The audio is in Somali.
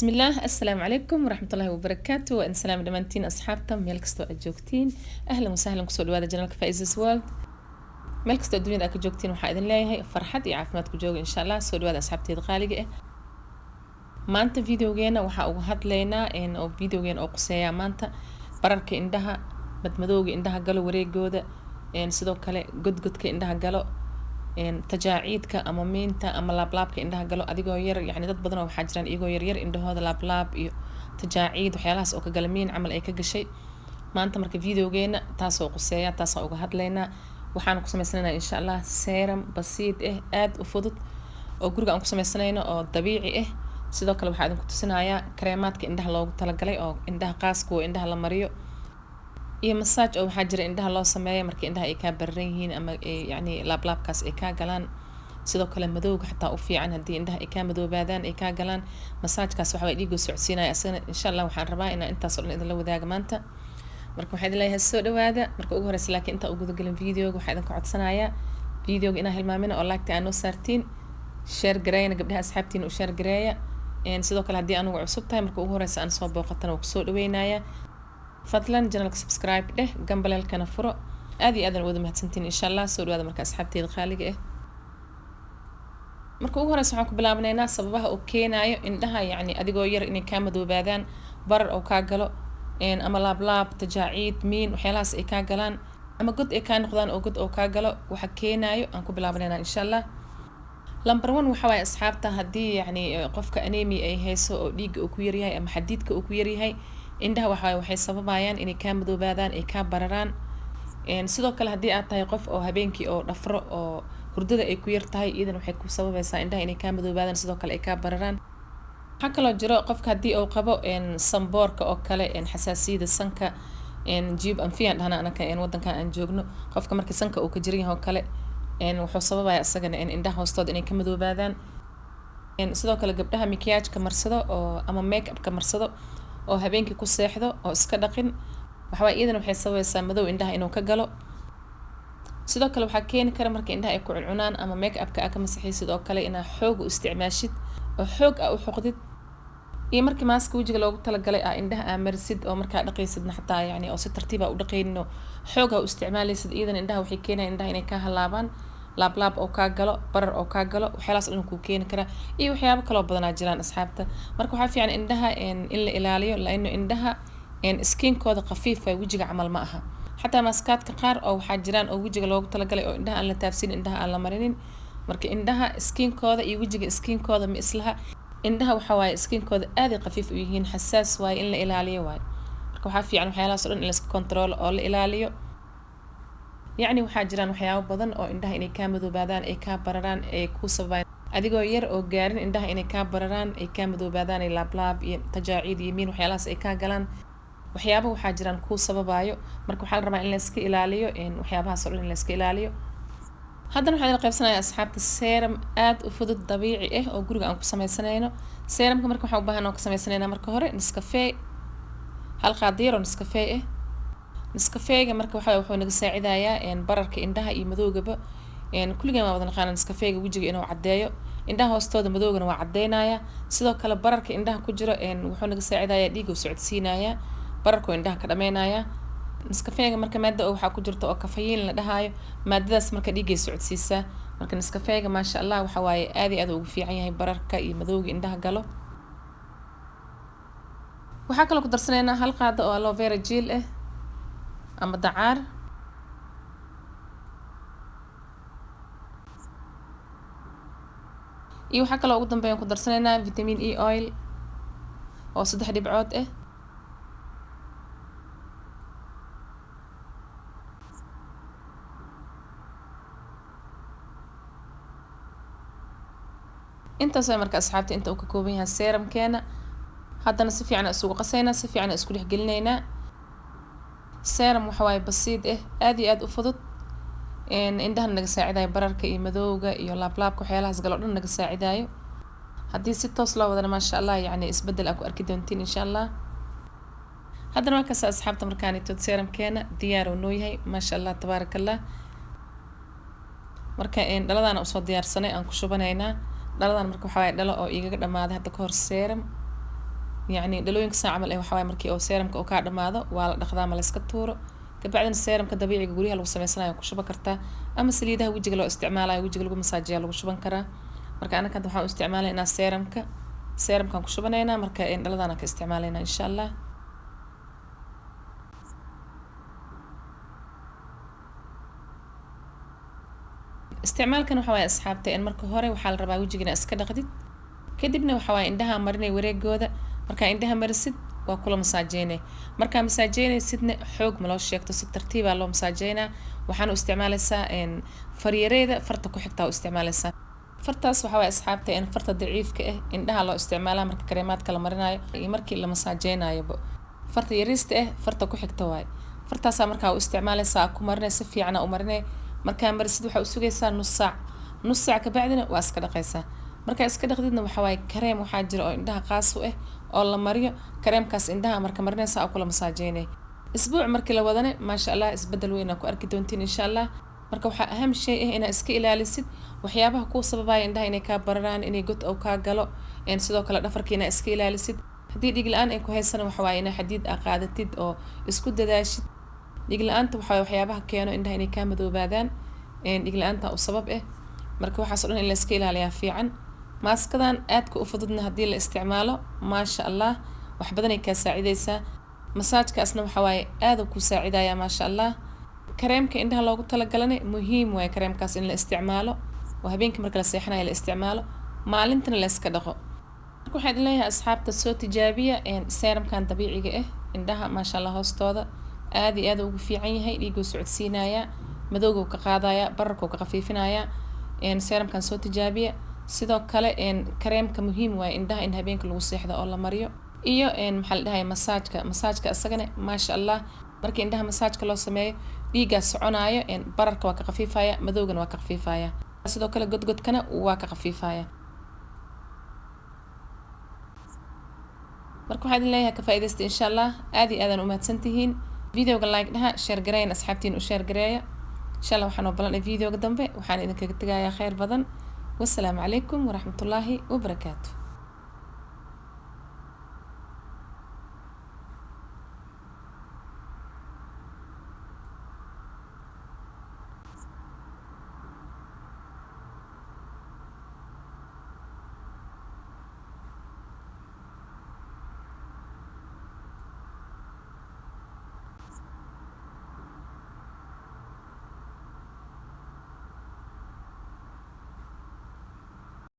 Bismillaah, assalaamu calaykum waraxmatullaahi wabarakaatu. Waa in salaam dhammaantiin asxaabta meel kastoo aad joogtiin. Ahlan wasahlan, kusoo dhawaada channelka Faiz's World. Meel kastoo adduunyada aad ka joogtiin, waxaa idin leeyahay farxad iyo caafimaad ku jooga, insha Allah. Soo dhawaada asxaabteeda qaaliga ah. Maanta videogeena waxaa uga hadlaynaa oo videogeena oo quseeyaa maanta bararka indhaha, madmadowga indhaha galo, wareegooda, sidoo kale godgodka indhaha galo, tajaaciidka ama miinta ama laablaabka indhaha galo adigoo yar. Yacni dad badan oo waxaa jiraan iyagoo yaryar indhahooda laablaab iyo tajaaciid waxyaalahaas oo ka gala, miin camal ay ka gashay. Maanta marka videogeena taasoo quseeya, taasoo uga hadlaynaa. Waxaan ku sameysanaynaa, insha Allah, serum basiid ah, aada u fudud, oo guriga aan ku sameysanayno oo dabiici ah. Sidoo kale waxaa idinku tusinayaa kareemaadka indhaha loogu talagalay oo indhaha qaaska oo indhaha la mariyo, iyo massage oo waxaa jira indhaha loo sameeyo marka indhaha ay kaa bararan yihiin ama yacni laablaabkaas ay kaa galaan. Sidoo kale madowga xataa u fiican, haddii indhaha ay kaa madoobaadaan, ay kaa galaan, massagekaas waxaa dhiigoo socodsiinaya asagana. Insha Allah waxaan rabaa inaan intaas oo dhan idinla wadaaga maanta. Marka waxaa idin leeyahay soo dhawaada. Marka ugu horeysa laakiin, intaan u gudagelin videoga, waxaa idinka codsanayaa videoga inaa hilmaamina oo like-ta aa noo saartiin, share gareeyana, gabdhaha asxaabtiina u share gareeya. Sidoo kale haddii anugu cusub tahay, marka ugu horeysa aan soo booqatana, waa kusoo dhaweynayaa. Fadlan channelka subscribe dheh, gambaleelkana furo. Aad iyo aadan wada mahadsantiin, insha Allah. Soo dhawaada marka asxaabteeda qaaliga ah. Marka ugu horeysa waxaan ku bilaabanaynaa sababaha uu keenaayo indhaha, yacni adigoo yar inay kaa madoobaadaan, barar oo kaa galo, ama laablaab, tajaaciid, miin, waxyaalahaas ay kaa galaan, ama god ay kaa noqdaan oo god oo kaa galo. Waxa keenaayo aan ku bilaabanaynaa, insha Allah. Number one waxa waaye, asxaabta, haddii yacni qofka anemia ay hayso oo dhiigga uu ku yaryahay ama xadiidka uu ku yaryahay, indhaha waxa waxay sababayaan inay kaa madoobaadaan, ay kaa bararaan. Sidoo kale haddii aad tahay qof oo habeenkii oo dhafro oo hurdada ay ku yar tahay, iyadana waxay ku sababaysaa indhaha inay kaa madoobaadaan, sidoo kale ay kaa bararaan. Waxaa kaloo jiro qofka haddii uu qabo samboorka oo kale, xasaasiyada sanka, جيوب أنفية dhahna anaka wadankan aan joogno, qofka marka sanka uu ka jiran yahay oo kale, wuxuu sababaya isagana indhaha hoostooda inay ka madoobaadaan. Sidoo kale gabdhaha mikiyaajka marsado oo ama make upka marsado oo habeenkii ku seexdo oo iska dhaqin, waxawaa iyadana waxay sababaysaa madow indhaha inuu ka galo. Sidoo kale waxaa keeni kara marka indhaha ay ku cuncunaan ama make upka aa ka masaxaysid oo kale, inaa xoog u isticmaashid oo xoog aa u xoqdid, iyo markii maaska wejiga loogu talagalay aa indhaha aa marisid oo markaa dhaqaysidna xataa, yani oo si tartiib aa u dhaqaynin oo xoog aa u isticmaalaysid, iyadana indhaha waxay keenayaan indhaha inay kaa halaabaan, laablaab oo kaa galo, barar oo kaa galo, waxyaalahaas dhan kuu keeni karaa, iyo waxyaabo kaloo badanaa jiraan, asxaabta. Marka waxaa fiican indhaha in la ilaaliyo, laano indhaha skinkooda khafiif waay, wejiga camal ma aha. Xataa maaskaadka qaar oo waxaa jiraan oo wejiga loogu talagalay oo indhaha aan la taabsin, indhaha aan la marinin. Marka indhaha skinkooda iyo wejiga skinkooda ma islaha. Indhaha waxa waaye skinkooda aad ay khafiif u yihiin, xasaas waaye, in la ilaaliyo waaye. Marka waxaa fiican waxyaalahaas o dhan in la iska control oo la ilaaliyo. Yacni waxaa jiraan waxyaabo badan oo indhaha inay kaa madoobaadaan, ay kaa bararaan, ay ku sababayaan adigoo yar oo gaarin indhaha inay kaa bararaan, ay kaa madoobaadaan, ay laablaab iyo tajaaciid iyo miin waxyaalahaas ay kaa galaan. Waxyaaba waxaa jiraan kuu sababaayo. Marka waxaa la rabaa in la iska ilaaliyo waxyaabahaas oo dhan, in la iska ilaaliyo. Haddana waxaan idin qaybsanayaa, asxaabta, serum aad u fudud, dabiici ah, oo guriga aan ku sameysanayno. Serumka marka waxaan u baahan oo ka sameysanaynaa marka hore Nescafe, hal qaado yar oo Nescafe ah. Nescafega marka waxa wuxuu naga saacidayaa bararka indhaha iyo madowgaba. Kulligeen waa wada naqaana Nescafega wejiga inuu caddeeyo, indhaha hoostooda madowgana waa caddeynaya. Sidoo kale bararka indhaha ku jiro wuxuu naga saacidayaa, dhiigga u socodsiinaya, bararkuu indhaha ka dhameynaya. Nescafega marka maada oo waxaa ku jirta oo caffeine la dhahaayo, maadadaas marka dhiiggay socodsiisaa. Marka Nescafega, maasha Allah, waxa waaye aad iyo aad ugu fiican yahay bararka iyo madowga indhaha galo. Waxaa kaloo ku darsanaynaa hal qaado oo aloe vera gel ah ama dacaar. Iyo waxaa kaloo ugu dambeeyan ku darsanaynaa vitamin E oil oo 3 dhibcood ah. Intaas way marka, asxaabta, inta uu ka kooban yahay serumkeena. Haddana si fiican isugu qasaynaa, si fiican isku dhex gelinaynaa. Serum waxa waaye basiid ah, aad iyo aad u fudud, indhahana naga saacidayo, bararka iyo madowga iyo laablaabka waxyaalahaas galo dhan naga saacidayo. Haddii si toos loo wadana, maasha Allah, yacni isbeddel aa ku arki doontiin, insha Allah. Haddana waa kaasa, asxaabta, markaanitood serumkeena diyaar uu noo yahay, maasha Allah, tabaaraka Allah. Marka dhaladaana usoo diyaarsanay aan ku shubanaynaa. Dhaladan marka waxaa waaye dhalo oo igaga dhamaaday hadda kahor serum. Yacni dhalooyinka saa camal eh waxaa waaye markii oo serumka oo kaa dhamaado waa la dhaqdaa, ma la iska tuuro. Kabacdina serumka dabiiciga guryaha lagu sameysanayo ku shuban kartaa, ama saliidaha wejiga loo isticmaalayo, wejiga lagu masaajiya lagu shuban karaa. Marka anaka hadda waxaan u isticmaalaynaa serumka, serumkaan ku shubanaynaa. Marka dhaladaan ka isticmaalaynaa insha Allah. Isticmaalkan waxa waaye asxaabta, in marka hore waxaa la rabaa wejiga inaad iska dhaqdid, kadibna waxa waaye indhaha marinay wareegooda. Markaa indhaha marisid waa kula masaajeynay. Markaa masaajeynaysidna xoog ma loo sheegto, si tartiibaa loo masaajeynaa. Waxaana u isticmaalaysaa faryareeda, farta ku xigtaa u isticmaalaysaa. Fartaas waxaa waaye asxaabta in farta daciifka ah indhaha loo isticmaalaa marka kareemaadka la marinayo iyo markii la masaajeynayoba. Farta yariista ah farta ku xigta waaye. Fartaasaa markaa u isticmaalaysaa, ku marinay, si fiicana u marinay. Markaa marisid waxaa u sugaysaa nus saac. Nus saac kabacdina waa iska dhaqaysaa. Markaa iska dhaqdidna waxaa waaye kareem waxaa jira oo indhaha qaas u ah oo la mariyo. Kareemkaas indhaha marka marinaysa oo kula masaajeynay. Isbuuc markii la wadane, maasha Allah, isbedel weyn aa ku arki doontiin insha Allah. Marka waxaa aham shay ah inaad iska ilaalisid waxyaabaha kuu sababaya indhaha inay kaa bararaan, inay god oo kaa galo. Sidoo kale dhafarka inaad iska ilaalisid. Haddii dhiig la-aan ay ku haysana waxa waaye inaa xadiid aa qaadatid oo isku dadaashid. Dhiig la-aanta waxaa waxyaabaha keeno indhaha inay kaa madoobaadaan, dhiig la-aanta u sabab ah. Marka waxaas oo dhan in la iska ilaaliyaa fiican. Maaskadan aadka u fududna haddii la isticmaalo, maasha Allah, wax badanay kaa saacidaysaa. Masaajkaasna waxa waaye aada ku saacidaya, maasha Allah. Kareemka indhaha loogu talagalana muhiim waaye kareemkaas in la isticmaalo oo habeenkii marka la seexanayo la isticmaalo, maalintana la iska dhaqo. Marka waxaan idin leeyahay asxaabta, soo tijaabiya serumkan dabiiciga ah indhaha, maasha Allah, hoostooda aad iyo aad ugu fiican yahay. Dhiiguu socodsiinayaa, madowguu ka qaadaya, bararkuu ka khafiifinaya. Serumkan soo tijaabiya. Sidoo kale kareemka muhiim waaye indhaha in habeenka lagu seexdo oo la mariyo. Iyo maxaa la dhahay, masaajka. Masaajka isagana maasha Allah, markii indhaha masaajka loo sameeyo dhiiggaa soconaayo, bararka waa ka khafiifaya, madowgana waa ka khafiifaya, sidoo kale godgodkana waa ka khafiifaya. Marka waxaa idin leeyahay ka faa'iidaysta insha Allah. Aad iyo aadaan umahadsantihiin. Videoga like dhaha, share gareeyan, asxaabtiin u share gareeya insha Allah. Waxaan oo ballanay videoga dambe. Waxaan idinkaga tegayaa khayr badan. Wassalaamu calaykum waraxmatullaahi wabarakaatu.